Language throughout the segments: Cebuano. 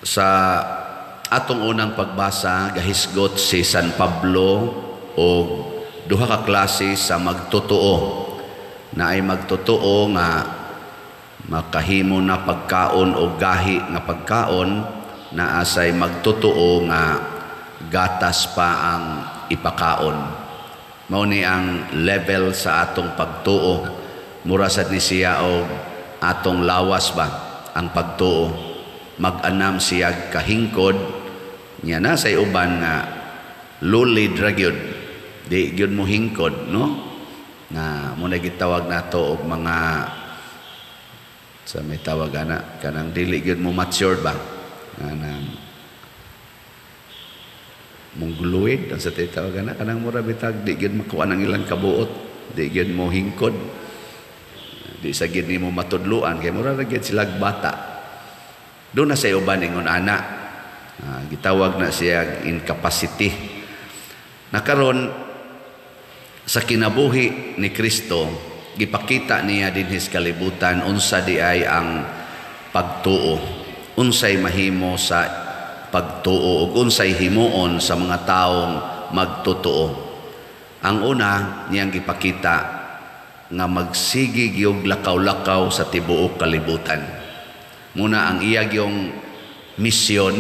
Sa atong unang pagbasa, gahisgot si San Pablo og duha ka klase sa magtotoo. Naay magtotoo nga makahimo na pagkaon o gahi nga pagkaon, naa say magtotoo nga gatas pa ang ipakaon. Mao ni ang level sa atong pagtuo. Mura sad ni siya og atong lawas ba ang pagtuo. Mag-anam siya kahingkod nya, na say uban nga lulid ra gyud, di gyud mo hingkod, no? Na mo na gitawag nato og mga sa may tawag ana, kanang dili gyud mo mature ba, kanang mongoloid ang sa tawag ana, kanang mura bitag di gyud makuha ang ilang kabuot, di gyud mo hingkod, di sa gyud nimo matudluan kay mura ra gyud sila bata. Duna sa uban ingon ana. Gitawag na siya incapacity. Nakaron sa kinabuhi ni Kristo, gipakita niya dinhi sa kalibutan unsa di ay ang pagtuo, unsay mahimo sa pagtuo ug unsay himuon sa mga taong magtotoo. Ang una niyang gipakita nga magsige gyud lakaw-lakaw sa tibuok kalibutan. Muna ang iya gyung misyon,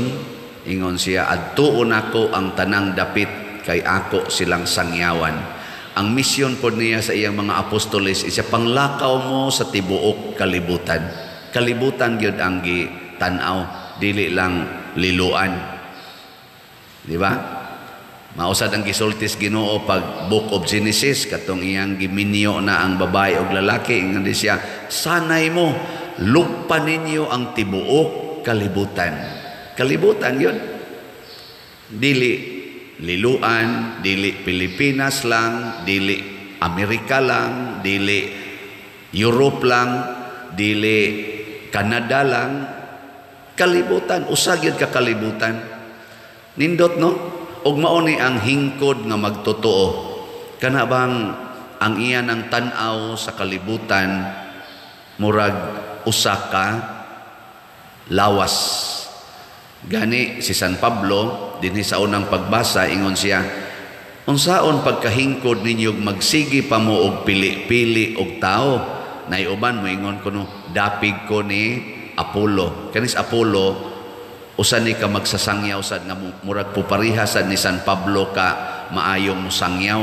ingon siya, "Adtuon nako ang tanang dapit kay ako silang sangyawan." Ang misyon pod niya sa iyang mga apostoles isa, "Panglakaw mo sa tibuok kalibutan." Kalibutan gyud ang gitan-aw, dili lang liluan. Di ba? Mao sad ang gisulti sa Ginoo pag Book of Genesis, katong iyang giminyo na ang babae ug lalaki, ingon di siya, "Sanay mo, lukpa ninyo ang tibuok kalibutan." Kalibutan yun. Dili liluan, dili Pilipinas lang, dili Amerika lang, dili Europe lang, dili Canada lang, kalibutan, usa gyud ka kalibutan. Nindot, no? Ug mao ni ang hingkod nga magtotoo. Kana bang ang iya ng tan-aw sa kalibutan murag usa ka lawas. Gani si San Pablo dinhi sa unang pagbasa, ingon siya, "Unsaon pagkahingkod ninyo magsige pa mo og pili-pili og tao?" Nay uban moingon kuno, "Dapig ko ni Apollo." Kanis Apollo, usa ni ka magsasangyaw sad nga murag pupariha sad ni San Pablo ka maayong mosangyaw.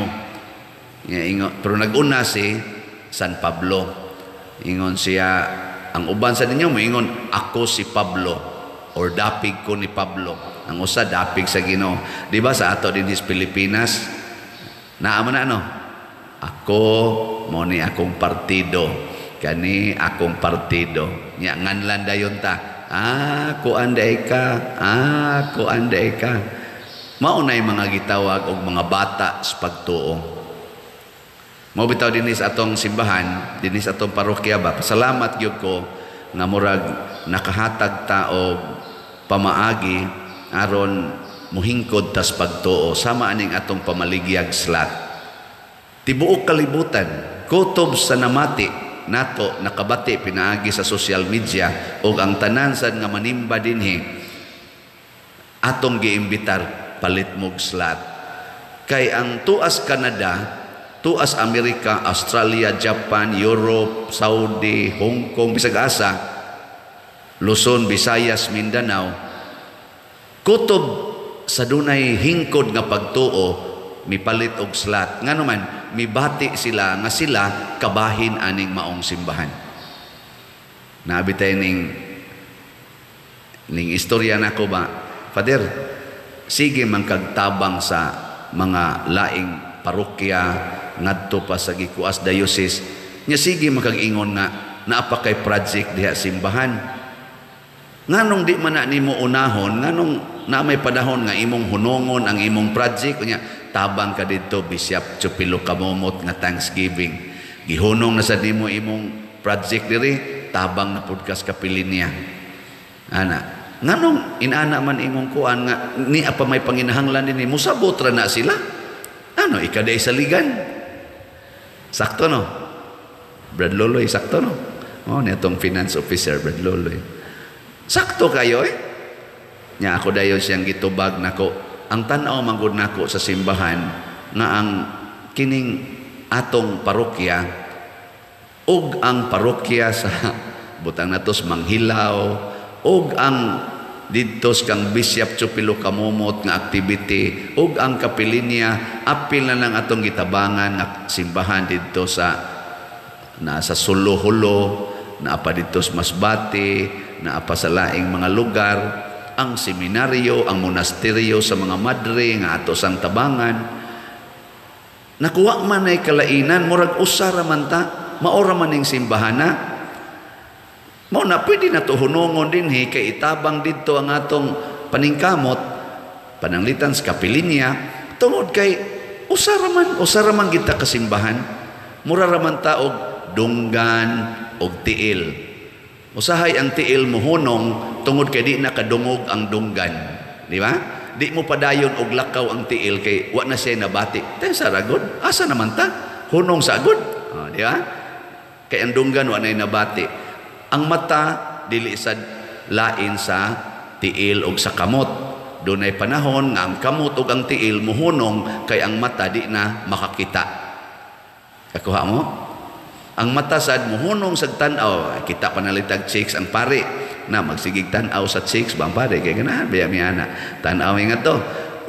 Nga ingon, pero nag-una si San Pablo. Ingon siya, ang uban sa ninyo moingon, "Ako si Pablo" or "Dapig ko ni Pablo." Ang usa dapig sa Ginoo. Di ba sa ato dinhi sa Pilipinas, naa man na, no? "Ako mo ni akong partido. Kani akong partido." Nya nganlan dayon ta. "Ah, kuan day ka. Ah, kuan day ka." Mao nay mga gitawag og mga bata sa pagtuo. Mao bitaw dinhi sa atong simbahan, dinhi sa atong parokya ba. Pasalamat gyud ko nga murag nakahatag ta og pamaagi aron muhingkod tas pagtuo sama aning atong pamaligyag slot. Tibuok kalibutan, kutob sa namati nato nakabati pinaagi sa social media, ug ang tanan sad nga manimba dinhi atong giimbitar, palit mog slot. Kay ang tuas Canada, tuas Amerika, Australia, Japan, Europe, Saudi, Hong Kong, bisag asa, Luzon, Visayas, Mindanao, kutob sa dunay hingkod nga pagtuo mipalit og slot. Ngano man, mibati sila nga sila kabahin aning maong simbahan. Naabi tayo ning istorya nako ba, "Father, sige man kagtabang sa mga laing parokya ngadto pa sa Gikuas Diocese. Nya sige man kag-ingon nga naa pa kay project diha simbahan. Nganong di man na nimo unahon, nganong na may panahon nga imong hunongon ang imong project?" Unya tabang ka didto Bishop Chupilo Camomot nga Thanksgiving. Gihunong na sa nimo imong project diri, tabang na pud kas kapilinya. Ana, nganong inana man imong kuan nga ni pa may panginahanglan dinhi, musabot ra na sila. Ano ikaday sa ligan?" Sakto, no? Brad Loloy, sakto, no? Oh, ni atong finance officer, Brad Loloy. Sakto kayo eh. Nya ako dayon siyang gitubag nako. Ang tan-aw man gud nako sa simbahan nga ang kining atong parokya ug ang parokya sa butang natos Manghilaw ug ang didto kang Bishop Chupilo Kamumot nga activity ug ang kapilinya, apil na lang atong gitabangan nga simbahan didto sa nasa Suluhulo, naa pa didto sa Masbate, naa pa sa laing mga lugar, ang seminaryo, ang monasteryo sa mga madre nga ato sang tabangan. Nakuha man ay kalainan, murag usa ra man ta, maora man ning simbahana. Mao na pwede na to hunongon dinhi kay itabang didto ang atong paningkamot pananglitan sa kapilinya tungod kay usa ra man kita kasimbahan. Mura ra man ta og dunggan og tiil. Usahay ang tiil mohunong tungod kay di na kadungog ang dunggan, di ba? Di mo padayon og lakaw ang tiil kay wa na siya nabati. Tayo sa ragod, asa naman ta? Hunong sa agod. Oh, di ba? Kay ang dunggan wa na nabati. Ang mata dili sad lain sa tiil og sa kamot. Dunay panahon nga ang kamot ug ang tiil muhunong kay ang mata di na makakita. Kakuha mo? Ang mata sad muhunong sa tan-aw, kita panalitag chicks ang pare na magsigig tan-aw sa chicks ba ang pare kay ganahan biya mi ana. Tan-aw nga to.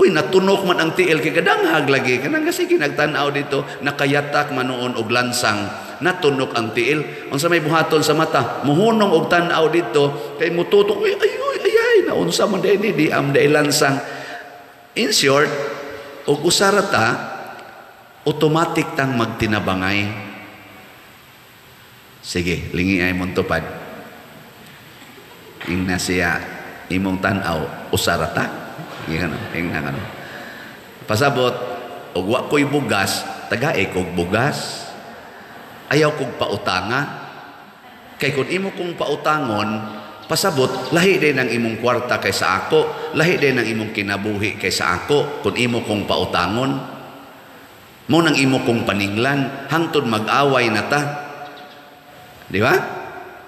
Uy, natunok man ang tiil kay kadanghag lagi kanang sige nagtan-aw dito, nakayatak man noon og lansang, natunok ang tiil. Unsa may buhaton sa mata? Muhunong og tan-aw dito kay mututok, uy, ay ay ay, ay naunsa man day ni di am day lansang. In short, og usara ta, automatic tang magtinabangay. Sige, lingi ay mong tupad. Ingna siya imong tan-aw, usara ta. Ingna ano. Pasabot, og wa ko'y bugas, tagae kog bugas. Ayaw kog pautanga. Kay kung imo kong pautangon, pasabot, lahi din ang imong kwarta kaysa ako, lahi din ang imong kinabuhi kaysa ako, kung imo kong pautangon. Mo nang imo kong paninglan, hangtod mag-away na ta. Di ba?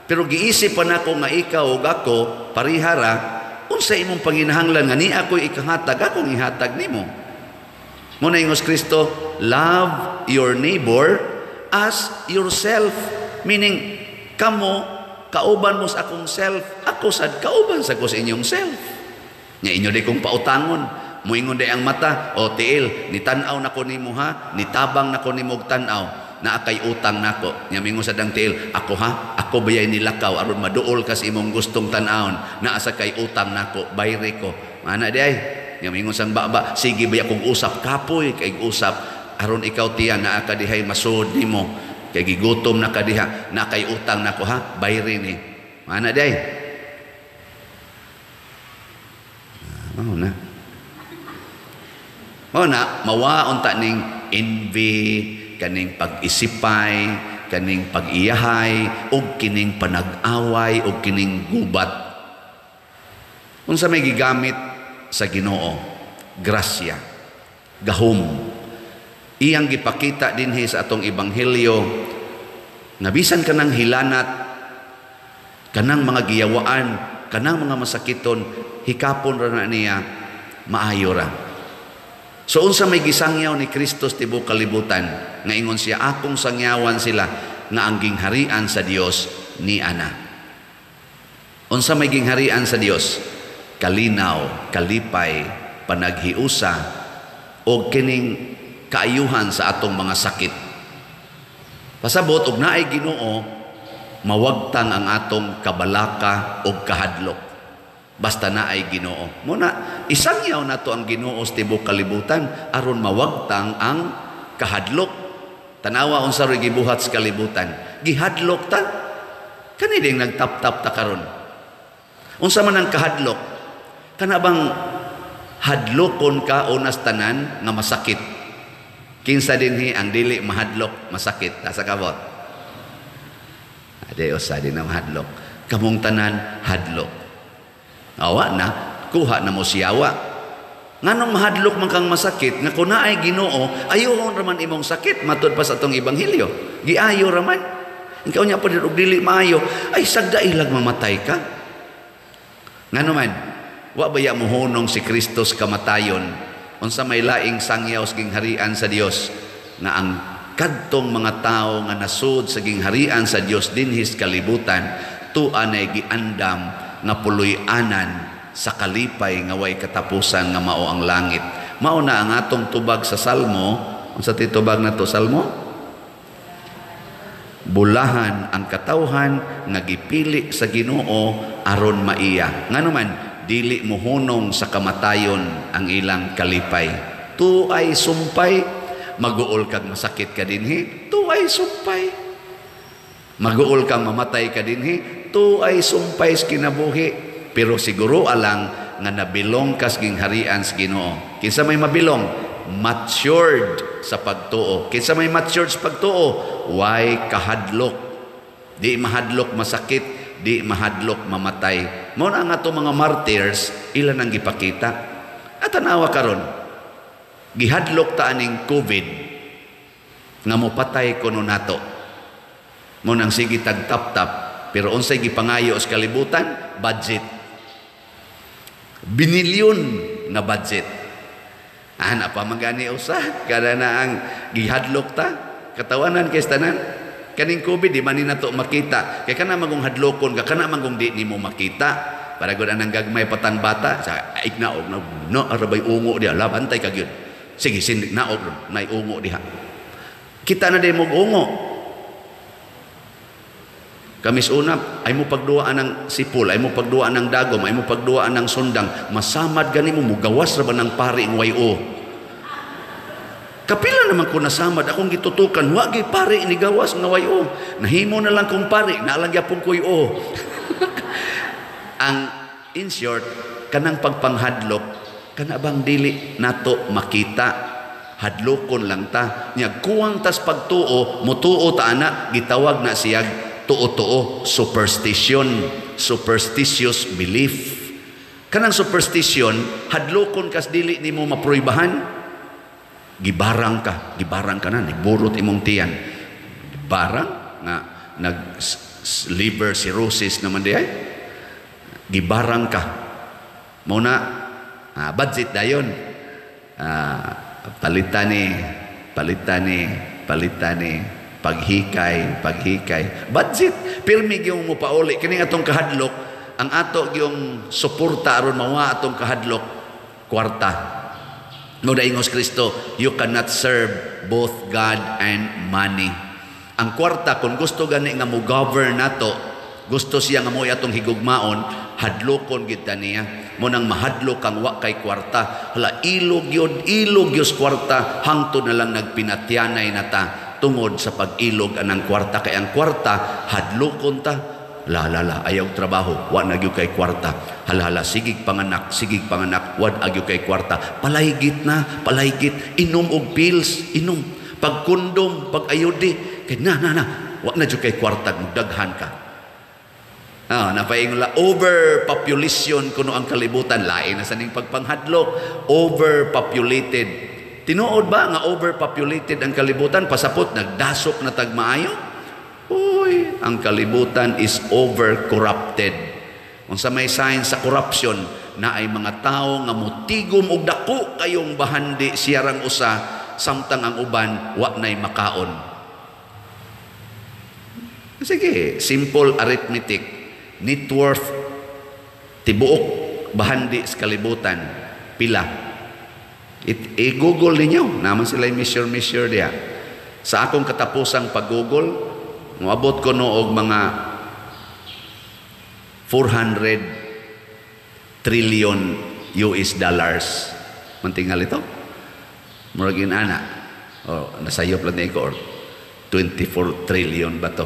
Pero giisip pa nako nga ikaw ug ako, parihara, unsa imong panginahanglan nga ni ako'y ikahatag, akong ihatag nimo. Mo na ingos Kristo, love your neighbor as yourself. Meaning, kamo, kauban mo sa akong self, ako sad kauban sa ko sa inyong self. Nga inyo di kong pautangon, muingon di ang mata, o tiil, nitan-aw nako nimo ha, nitabang nako nimo og tan-aw, naa kay utang nako. Nya mingon sa dang tiil, ako ha, ako bayay nilakaw aron maduol ka sa imong gustong tan-awon, naa sa kay utang nako, bayri ko. Mana di ay? Nya mingon sang baba, sige bay akong usap, kapoy kay usap, aron ikaw tiyan naa ka dihay masud nimo, kay gigutom na ka diha, naa kay utang nako ha, bayri ni. Mana di ay? Mao na. Mao na mawaon ta ning envy, kaning pag-isipay, kaning pag-iyahay, ug kining panag-away, ug kining gubat. Unsa may gigamit sa Ginoo? Grasya, gahom. Iyang gipakita dinhi sa atong ebanghelyo nga bisan kanang hilanat, kanang mga giyawaan, kanang mga masakiton, hikapon ra na niya, maayo ra. So unsa may gisangyaw ni Kristo tibuok kalibutan nga ingon siya, akong sangyawan sila nga ang gingharian sa Dios ni ana. Unsa may gingharian sa Dios? Kalinaw, kalipay, panaghiusa og kining kaayuhan sa atong mga sakit. Pasabot og naay Ginoo, mawagtang ang atong kabalaka og kahadlok. Basta naay Ginoo. Muna isangyaw nato ang Ginoo sa tibuok kalibutan aron mawagtang ang kahadlok. Tanawa unsa roy gibuhat sa kalibutan. Gihadlok ta. Kani ding nagtap-tap ta karon. Unsa man ang kahadlok? Kana bang hadlokon ka unas tanan nga masakit? Kinsa dinhi ang dili mahadlok masakit? Asa kabot? Ade usa di na mahadlok. Kamong tanan hadlok. Awa na, kuha na mo siyawa. Nganong mahadlok man kang masakit, nga kung naay Ginoo, ayohon raman imong sakit, matud pa sa atong ebanghelyo. Giayo raman. Ikaw niya pa og dili maayo, ay sagda ilag mamatay ka. Ngano man? Wa baya mohunong si Kristo sa kamatayon? Unsa may laing sangyaw sa gingharian sa Dios nga ang kadtong mga tawo nga nasud sa gingharian sa Dios dinhi sa kalibutan, tua nay giandam nga puloy-anan sa kalipay nga way katapusan nga mao ang langit. Mao na ang atong tubag sa Salmo. Unsa ti tubag nato, Salmo? Bulahan ang katawhan nga gipili sa Ginoo aron maiya. Ngano man dili mohunong sa kamatayon ang ilang kalipay. Tuay sumpay, maguol kag masakit ka dinhi, tuay sumpay. Maguol kang mamatay ka dinhi, tuay sumpay sa kinabuhi. Pero siguro alang nga nabilong kas gingharian sa Ginoo. Kinsa may mabilong? Matured sa pagtuo. Kinsa may matured sa pagtuo? Way kahadlok. Di mahadlok masakit, di mahadlok mamatay. Mao na ang ato mga martyrs, ilan ang gipakita. At tanawa karon, gihadlok ta aning COVID nga mopatay kuno nato. Mao nang sige tag tap-tap, pero unsay gipangayo sa kalibutan? Budget. Binilyon nga budget. Ana pa magani usa kada na ang gihadlok ta, katawanan kay tanan. Kaning COVID di man ni nato makita. Kay kana magong hadlokon ka, kana magong di nimo makita. Para gud anang gagmay patang bata sa ignaog na no arabay ungo diha, labantay ka gyud. Sige sindig naog ron, nay ungo diha. Kita na day mo ungo. Kamis una, ay mo pagduaan ng sipol, ay mo pagduaan ng dagom, ay mo pagduaan ng sundang. Masamad gani mo, mugawas ra ba ng pari ng wayo? Kapila naman ko nasamad, akong gitutukan, wagi pari ni gawas nga wayo. Nahimo na lang kong pari, naalang gyapon ko'y o. Ang in short, kanang pagpanghadlok, kana bang dili nato makita? Hadlokon lang ta. Nya kuwang tas pagtuo, mutuo ta ana, gitawag na siyag tuo-tuo, superstition, superstitious belief. Kanang superstition, hadlokon kas dili nimo maproybahan. Gibarang ka na, niburot imong tiyan. Barang nga nag liver cirrhosis naman di ay. Gibarang ka. Mao na budget dayon. Palitan ni, palitan ni, palitan ni, paghikay, paghikay. Budget, pirmi gyud mo pauli kini atong kahadlok, ang ato gyung suporta aron mawa atong kahadlok, kwarta. Mo daingos Kristo, you cannot serve both God and money. Ang kwarta, kung gusto gani nga mo govern nato, gusto siya nga mo atong higugmaon, hadlokon gid ta niya. Mo nang mahadlok kang wa kay kwarta. Hala, ilog yun, ilog yun kwarta, hangtod na lang nagpinatyanay na ta tungod sa pag-ilog anang kwarta. Kay ang kwarta, hadlokon ta. La la la, ayaw trabaho, wa na gyud kay kwarta. Hala hala, sigig panganak, wa agyo kay kwarta. Palaygit na, palaygit, inom og pills, inom. Pag kondom, pag ayodi, kay na na na, wa na gyud kay kwarta, daghan ka. Napaingon la overpopulation kuno ang kalibutan, lain na sa ning pagpanghadlok, overpopulated. Tinuod ba nga overpopulated ang kalibutan? Pasapot nagdasok na tag maayo? Uy, ang kalibutan is over-corrupted. Unsa may sign sa corruption na ay mga tao nga mutigom og dako kayong bahandi siyarang usa samtang ang uban wa nay makaon. Sige, simple arithmetic. Net worth tibuok bahandi sa kalibutan pila? I-google ninyo, naman sila measure diha. Sa akong katapusang pag-google, moabot ko no og mga 400 trillion US dollars. Mantingal ito? Murag inana. O, nasayop lang ko, or 24 trillion ba to?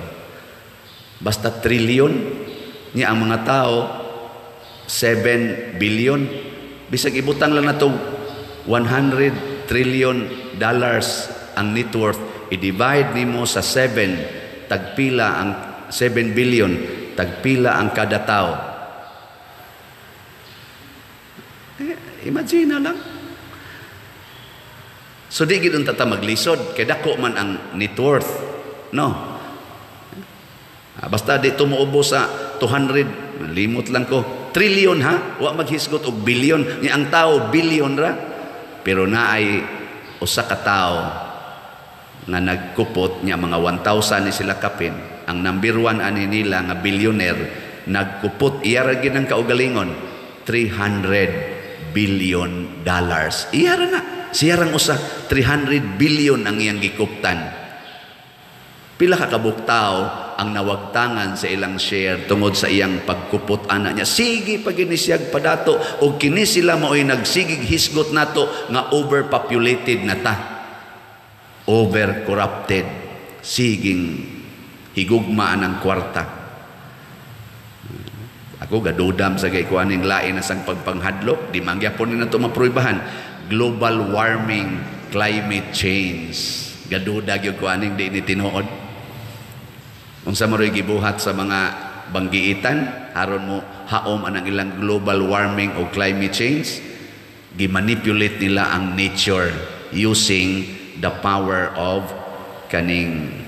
Basta trillion niya ang mga tao, 7 billion. Bisag ibutang lang na to 100 trillion dollars ang net worth, i-divide nimo sa 7, tagpila ang 7 billion, tagpila ang kada tao. Imagine na lang. So di gid unta ta maglisod kay dako man ang net worth, no? Basta di tumuubo sa 200, limot lang ko, Trillion ha, wa maghisgot og billion ni ang tao, billion ra. Pero naay usa ka tawo nga nagkupot niya, mga 1,000 ni sila kapin. Ang number 1 ani nila nga billionaire nagkupot, iya ra gid ang kaugalingon, $300 billion. Iya ra na. Siya rang usa, 300 billion ang iyang gikuptan. Pila ka kabuk tao ang nawagtangan sa ilang share tungod sa iyang pagkupot ana niya. Sige pa gini siyag padato og kini sila mao'y nagsigig hisgot nato nga overpopulated na ta. Over corrupted. Siging higugma ang kwarta. Ako gadudam sa kay kuaning lain na sang pagpanghadlok, di man gyapon ni nato mapruibahan. Global warming, climate change. Gaduda gyud ko aning di ni tinuod. Unsa man gibuhat sa mga banggiitan aron mo haom anang ilang global warming o climate change? Gimanipulate nila ang nature using the power of kaning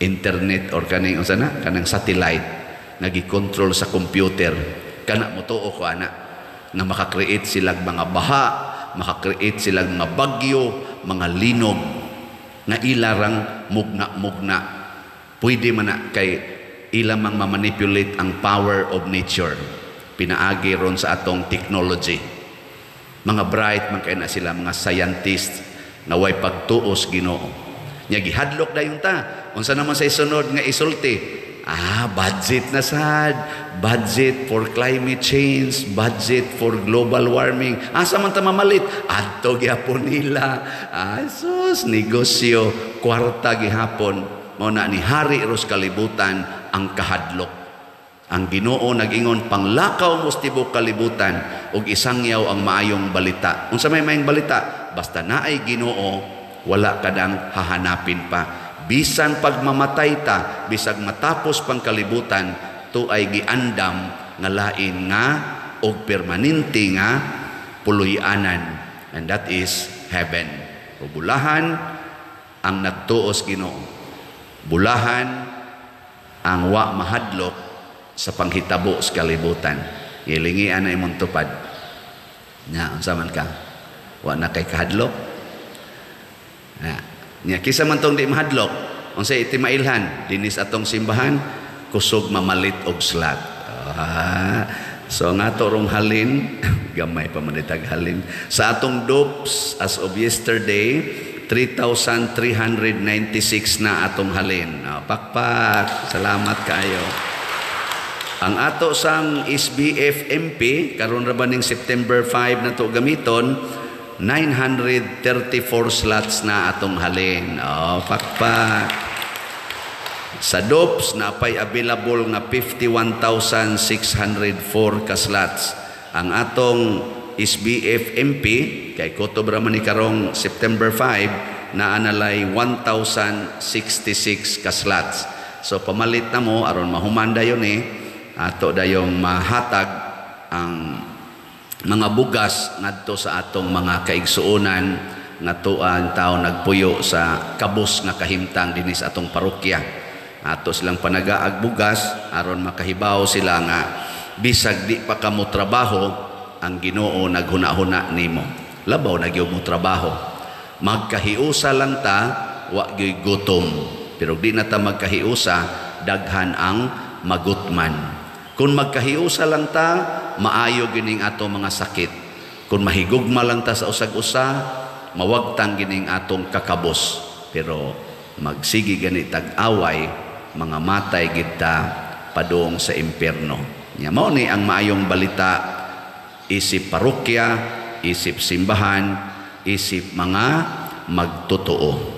internet or kaning unsa na kanang satellite nga gikontrol sa computer. Kana motuo ko ana nga maka-create silang mga baha, maka-create silang mga bagyo, mga linog nga ilarang mugna-mugna. Pwede man na kay ila mang mamanipulate ang power of nature pinaagi ron sa atong technology. Mga bright man kay na sila, mga scientist nga way pagtuos Ginoo. Nya gihadlok dayon ta. Unsa naman sa isunod nga isulti? Ah, budget na sad. Budget for climate change, budget for global warming. Asa man ta mamalit? Adto gyapon nila. Ah, sus, negosyo, kwarta gihapon. Mao na ni hari ros kalibutan ang kahadlok. Ang Ginoo nag-ingon, panglakaw mo sa tibuok kalibutan ug isangyaw ang maayong balita. Unsa may maayong balita? Basta naay Ginoo, wala kadang hahanapin pa. Bisan pagmamatay ta, bisag matapos pang kalibutan, to ay giandam nga lain nga og permanente nga puloy-anan, and that is heaven. O bulahan ang nagtuos Ginoo. Bulahan ang wa mahadlok sa panghitabo sa kalibutan. Gilingian na imong tupad. Nya unsa man ka? Wa na kay kahadlok. Na. Nya kisa man tong di mahadlok, unsay itimailhan dinis atong simbahan, kusog mamalit og slot. Ah, so nga ato rong halin, gamay pa man itag halin. Sa atong dopes as of yesterday, 3,396 na atong halin. Oh, pakpak, salamat kaayo. Ang ato sang SBF MP karon ra ba ning September 5 na to gamiton, 934 slots na atong halin. Oh, pakpak. Sa DOPS, napay available nga 51,604 ka slots. Ang atong SBF MP, kay kutob ra man ni karong September 5, naa nalay 1,066 ka slots. So pamalit na mo aron mahuman dayon ni ato dayong mahatag ang mga bugas ngadto sa atong mga kaigsuonan nga tuan tao nagpuyo sa kabus nga kahimtang dinhi sa atong parokya. Ato silang panagaag bugas aron makahibaw sila nga bisag di pa kamo trabaho, ang Ginoo naghuna-huna nimo. Labaw na gyud mo trabaho. Magkahiusa lang ta, wa gyud gutom. Pero di na ta magkahiusa, daghan ang magutman. Kung magkahiusa lang ta, maayo gining ato mga sakit. Kung mahigugma lang ta sa usag-usa, mawagtang gining atong kakabos. Pero magsigi gani tag-away, mga matay gid ta padung sa impierno. Nya mao ni ang maayong balita isip parokya, isip simbahan, isip mga magtotoo.